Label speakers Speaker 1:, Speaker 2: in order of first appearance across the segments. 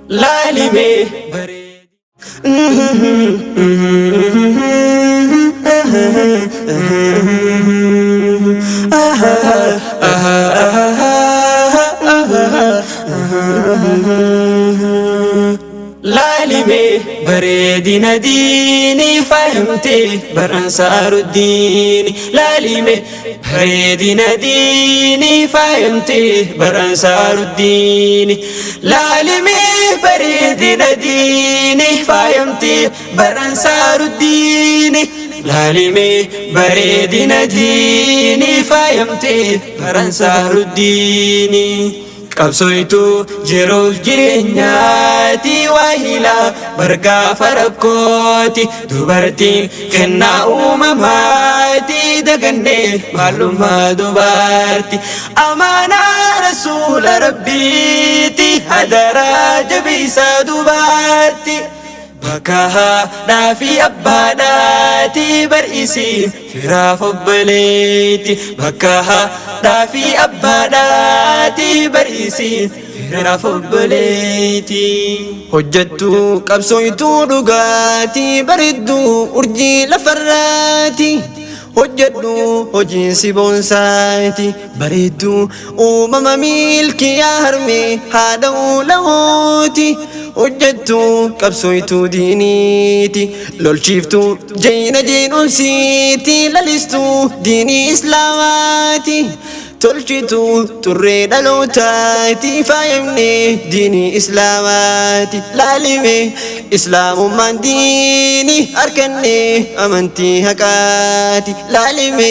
Speaker 1: Laalimee bareedi. Laalimee bareedina diinii faayamtee baransaaruddini. Laalimee bareedina diinii faayamtee baransaaruddini. Laalimee bareedina diinii faayamtee baransaaruddini. Laalimee bareedina diinii faayamtee baransaaruddini. Qabsooytuu jiruuf jireenyaati waahila bargaafa rakkooti dubartiin kennaa uumamaati dagannee maalummaa dubarti amaanaa rasuula rabbiiti hadaraa jabeessaa dubarti. Bakka haadhaa fi abbaadhaati bar'isiin firaaf obboleetti. Bakka haadhaa fi abbaadhaati bar'isiin firaaf obboleetti.
Speaker 2: Hojjettuu qabsooytuu dhugaatii bareedduu urjii lafarraati. Hojjedhu hojiin si boonsaati bareedduu uumama milkii yaa harmee haadha ulamooti. Hojjettuu qabsooytuu diiniiti lolchiiftuu jeyna jeenumsiiti lalistuu diinii islaamaati. Tolchituu xurree dhalootaati faayamnee diinii islaamaati laalime islaamummaan diinii harkannee amantii haqaati laalime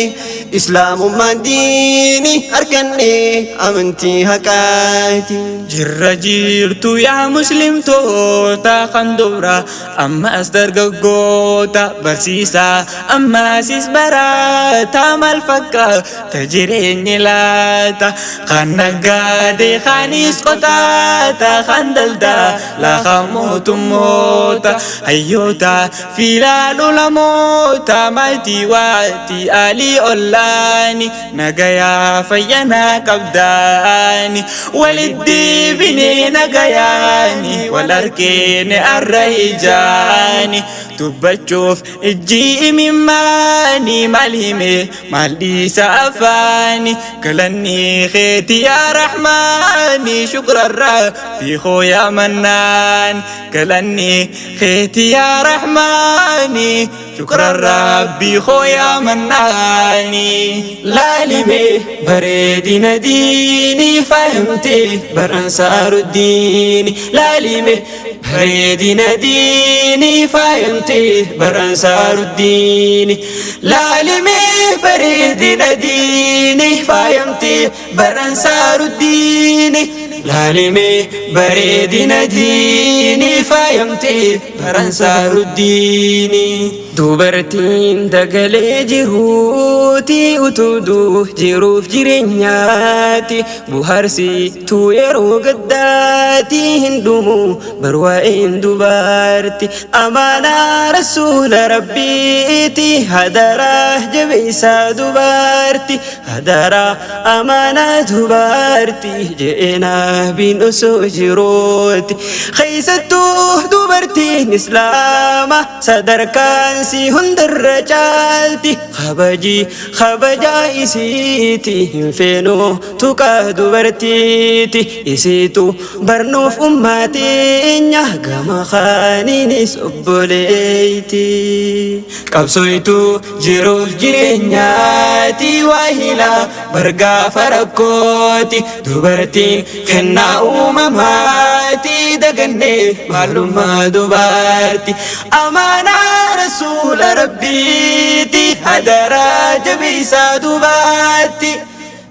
Speaker 2: islaamummaan diinii harkannee amantii haqaati.
Speaker 1: Jirra jirtu yaa muslimtoota kan dubra ammas dargaggoota barsiisaa ammasis barataa maal fakkaata jireenyi laata kan naggaade kanis qotaata kan daldala kan mootummoota hayyoota fiilaa lolamoota maatii waatii alii ollaani nagayaa fayyanaa qabdaani walitti binee nagayaani wal argeene arra ijaani dubbachuuf ijji imimmaani maal hime maal dhiisa afaani galanni keeti yaa rahmaani shukrarraa biikoo yaa mannaan galanni keeti yaa rahmaani shukrarraa biikoo yaa mannaani. Laalimee bareedina diinii faayamtee baransaaruddini. Laalimee bareedina diinii faayamtee baransaaruddini. Laalimee bareedina diinii faayamtee baransaaruddini. Laalimee bareedina diinii faayamtee baransaaruddini. Dubartiin dagalee jiruuti utubduu jiruuf jireenyaati buharsituu yeroo gaddaati hin dhumu barwaa'een dubarti amaanaa rasuula rabbiiti hadaraa jabeessaa dubarti hadaraa amaanaa dubarti je'eenaa biin osoo jiruuti keessattuu dubartiin islaama sadarkaan si hundarra caalti kabaji kabajaa isiiti hin feenu tuqaa dubartiiti isiitu barnuuf ummatiinya gama kaaniinis obboleeyti. Qabsooytuu jiruuf jireenyaati waahila bargaafa rakkooti dubartiin kennaa uumamaati dagannee maalummaa dubarti amaanaa rasuula rabbiiti hadaraa jabeessaa dubarti.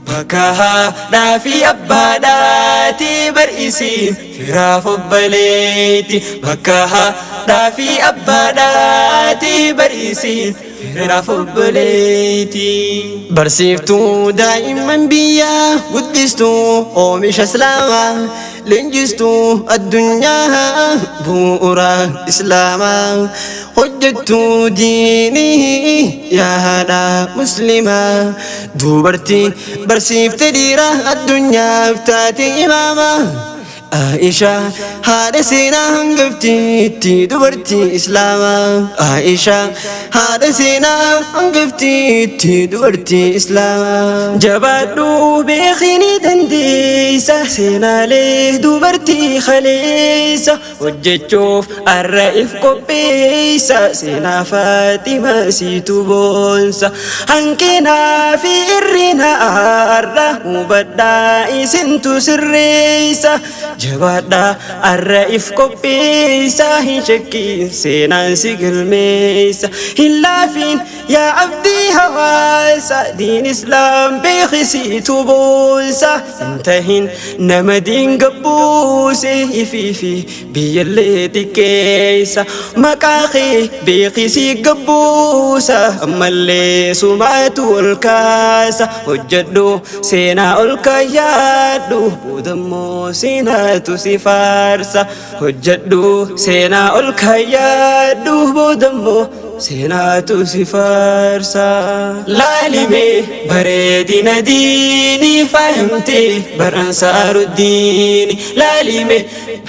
Speaker 1: Bakka haadhaa fi abbaadhaati bar'isiin firaaf obboleetti. Bakka haadhaa haadhaa fi abbaadhaati bariisiin firaaf obboleeyti.
Speaker 2: Barsiiftuu daa'imman biyyaa, guddistuu oomisha islaamaa, leenjistuu addunyaa bu'uura islaamaa, hojjettuu diinii yaa haadha muslimaa, dubartii barsiifte dhiira addunyaaf taate imaamaa. Aisha haadha seenaa hangaftiitti dubartii islaamaa. Aisha haadha seenaa hangaftiitti dubartii islaamaa.
Speaker 1: Jabaadhu beekii ni dandeessa, seenaalee dubartii kaleessa hojjechuuf arra if qopheessa, seenaa Faaximaa siitu boonsa, hanqinaa fi irrina arra hubadhaa isintu sirreessa. Jabaadhaa arra if qopheessa, hin shakkiin seenaan si galmeessa, hin laafin yaa abdii hawaasa, diin islaam beekisiitu boonsa, hin tahin nama diin gabbuuse, ifii fi biyyallee xiqqeessa, maqaa kee beekisii gabbuusa, ammallee sumaatu ol kaasa. Hojjedhu seenaa ol kaayyaadhu, boodammoo seenaatu si faarsa. Hojjedhu seenaa ol kaayyaadhu, boodammoo seenaatu si faarsa. Laalimee bareedina diinii faayamtee baransaaruddini. Laalimee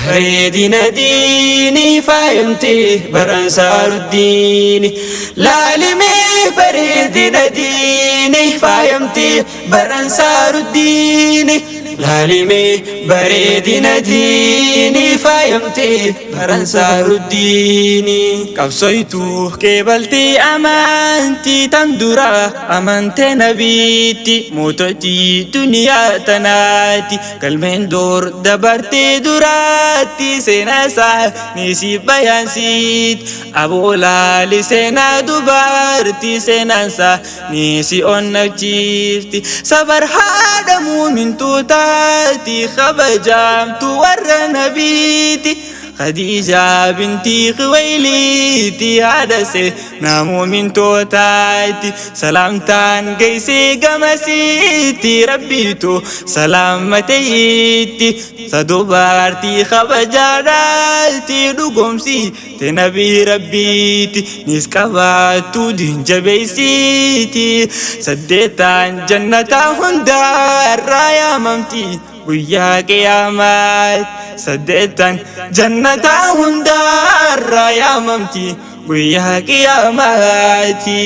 Speaker 1: bareedina diinii faayamtee baransaaruddini. Laalimee bareedina diinii faayamtee baransaaruddini. Laalimee bareedina diinii faayamtee baransaaruddini. Qabsoytuu qeebaltii amantii tan dura amantee nabiitti, moototii duniyaa tanaati, galmeen dur dabartee duraatti seenaa isaa ni si bayaansiit. Aboolaali seenaa dubartii, seenaansaa ni si onnachiifti. Sabar haadha muumintootaati, kabajaamtu warra nabiiti. Khadiija binti Khuwayliti, haadha seenaa muumintootaati. Salaamtaan geessee gamasiitti, rabbiitu salaamateetti. Sadubartii kabajaadhaati, dhugomsi te nabii rabbiiti. Nis qabaattu diin jabeessiiti. Saddeetaan jannataa hundaarraa yaamamti guyyaa qiyaamaatti. Saddeetaan jannataa hundaarraa yaamamti guyyaa qiyaamaatti.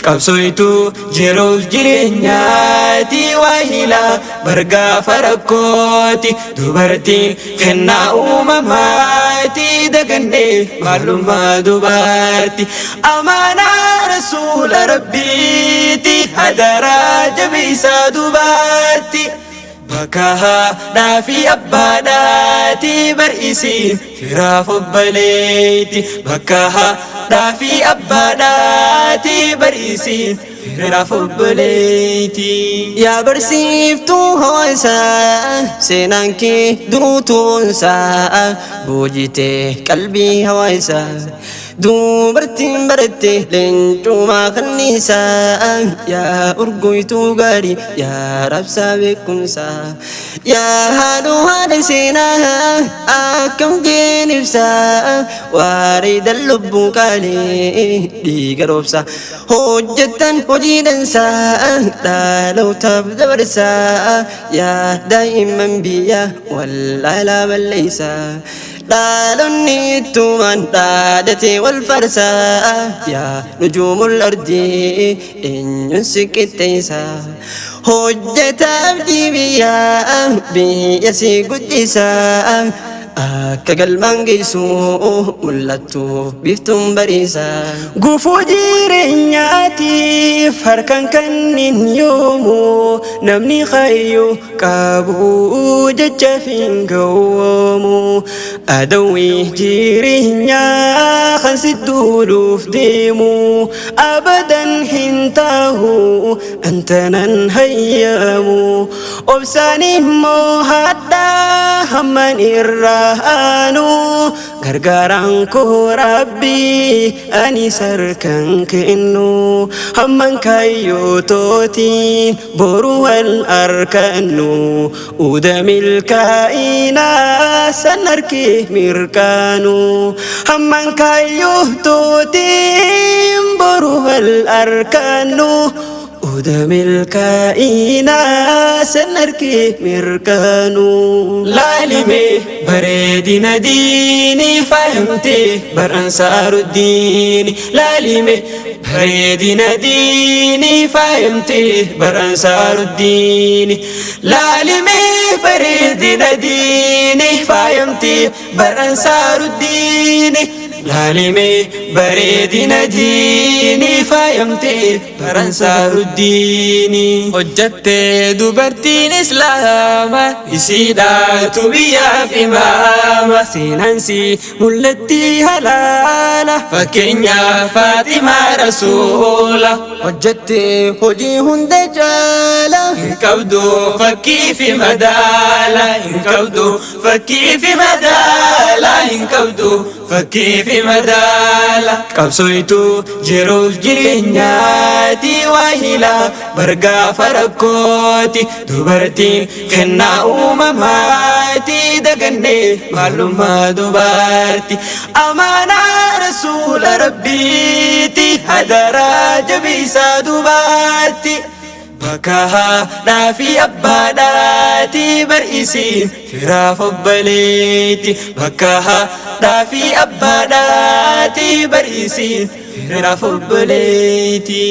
Speaker 1: Qabsoytuu jiruuf jireenyaati, waahila bargaafa rakkooti, dubartiin kennaa uumamaati, dagannee maalummaa dubarti. Amaanaa rasuula rabbiiti, hadaraa jabeessaa dubarti. Bakka haadhaa fi abbaadhaati bar'isiin firaaf obboleetti. Bakka haadhaa fi abbaadhaati bar'isiin firaaf obboleetti.
Speaker 2: Yaa barsiiftuu hawaasaa, seenaan kee duutuunsaa boojitee qalbii hawaasaa. Dubartiin baratte leencumaa kanniisaa, yaa urgoytuu gaarii, yaa rabsaa beekumsaa, yaa haadhoo haadha seenaa akkam jeen ibsaa, waariidan lubbuu qaalii dhiiga roobsaa, hojjettan hojii dansaa dhalootaaf dabarsaa, yaa daa'imman biyya wallaalaa balleessaa. Dhaalonni ittumaan dhaadate wal farsaa, yaa nujuumul ardii eenyuun si qixxeessaa. Hojjeta abdii biyyaa, biyya si guddisaa, akka galmaan geessu mul'attu biiftuun bariisaa.
Speaker 1: Gufuu jireenyaatiif harkaan kanneen yoomuu, namni kaayyoo qabu jecha hin gawwoomu. Adawwi jireenyaa kan si duuluuf deemu abadan hin tahu antanan hayyamu. Obsaan immoo hadhaa hamman irraa godaanu gargaaraan koo Rabbii ani sarkan kennu hamman kaayyoo tootiin boru wal arkannu uda milkaa'inaa san arki mirkaanu hamman kaayyoo tootiin boru wal arkannu uda milkaa'inaa san arki mirkaanu. Laalime bareedina diinii faayamte bar ansaaruddiini. Laalime bareedina diinii faayamte bar ansaaruddiini. Laalime bareedina diinii faayamte bar ansaaruddiini. Laalime bareedina diinii faayamte bar ansaaruddiini.
Speaker 3: Hojjatte dubartiin Islaama, isiidhaatu biyyaaf imaama.
Speaker 1: Seenaan si mul'atti halaala
Speaker 3: Fakkeenya Faaximaa Rasuula.
Speaker 2: Hojjette hojii hunda caala.
Speaker 3: Hin qabdu fakkii fi madaala, hin qabdu fakkii fi madaala, hin qabdu fakkii fi madaala.
Speaker 1: Qabsooytu jiruuf jireenyaati waahila bargaafa rakkooti dubartiin kennaa uumamaati dagannee maalummaa dubarti amaanaa rasuula Rabbiiti hadaraa jabeessaa dubarti. Bakka haadhaa fi abbaadhaati bar'isiin firaaf obbaleetti. Bakka haadhaa fi abbaadhaati bar'isiin firaaf obbaleetti.